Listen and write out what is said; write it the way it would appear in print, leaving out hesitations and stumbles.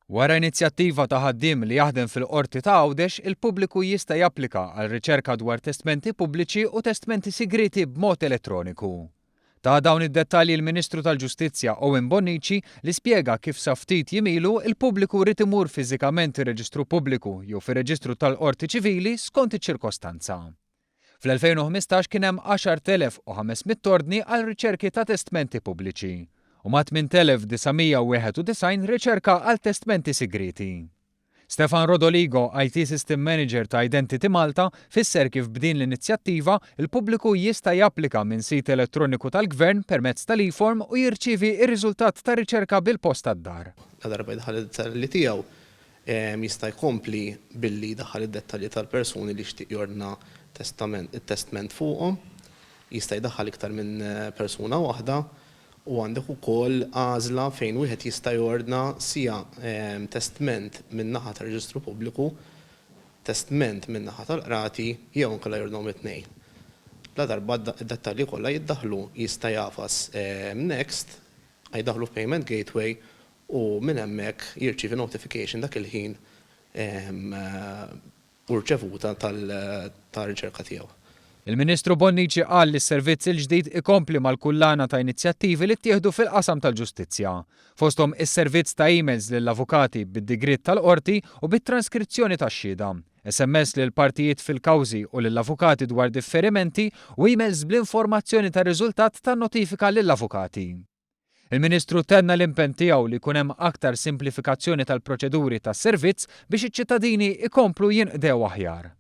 Wara inizjattiva ta' ħaddiem li jaħdem fil-Qorti ta' Għawdex, il-pubbliku jista' japplika għal riċerka dwar testmenti pubbliċi u testmenti sigrieti b'mod elettroniku. Ta dawn id-dettalji l-Ministru tal-Ġustizzja Owen Bonnici li spjega kif sa ftit jiem ilu l-pubbliku ried imur fiżikament ir-Reġistru Pubbliku jew fir-Reġistru tal-Qorti Ċivili skont iċ-ċirkostanza. Fl-2015 kien hemm 10,500 ordni għal riċerki ta' testmenti pubbliċi u ma' 8,991 riċerka għal testmenti sigrieti. Stefan Rodoligo, IT System Manager ta' Identity Malta, fisser kif b'din l-inizjattiva, il-pubbliku jista' japplika minn sit elettroniku tal-Gvern permezz tal-e-form u jirċievi r-riżultat tar-riċerka bil-posta d-dar. Ladarba jdaħħal id-dettalji tiegħu, Jista' jkompli billi jdaħħal id-dettalji tal-persuni li jixtieq jordna testament, it-testment fuqhom. Jista' jdaħħal iktar minn persuna waħda u għandek ukoll għażla fejn wieħed jista' jordna sia testment min-naħa tar-Reġistru Pubbliku, testment min-naħa tal-Qrati jew inkella jordnahom it-tnejn. Ladarba d-dettalji kollha jiddaħħlu jista' jagħfas next, jdaħħlu f'payment gateway u minn hemmhekk jirċievi notification dak il-ħin u rċevuta tar-riċerka tiegħu. Il-Ministru Bonnici qal li s-servizz il-ġdid ikompli mal-kullana ta' inizjattivi li ttieħdu fil-qasam tal-ġustizzja, fosthom is-servizz ta' emails lill-avukati bid-digriet tal-Qorti u bit-transkrizzjoni tax-xhieda, SMS lill-partijiet fil-kawżi u lill-avukati dwar differimenti u emails bl-informazzjoni tar-riżultat tan-notifika lill-avukati. Il-Ministru tenna l-impenn tiegħu li jkun hemm aktar simplifikazzjoni tal-proċeduri tas-servizz biex iċ-ċittadini jkomplu jinqdew aħjar.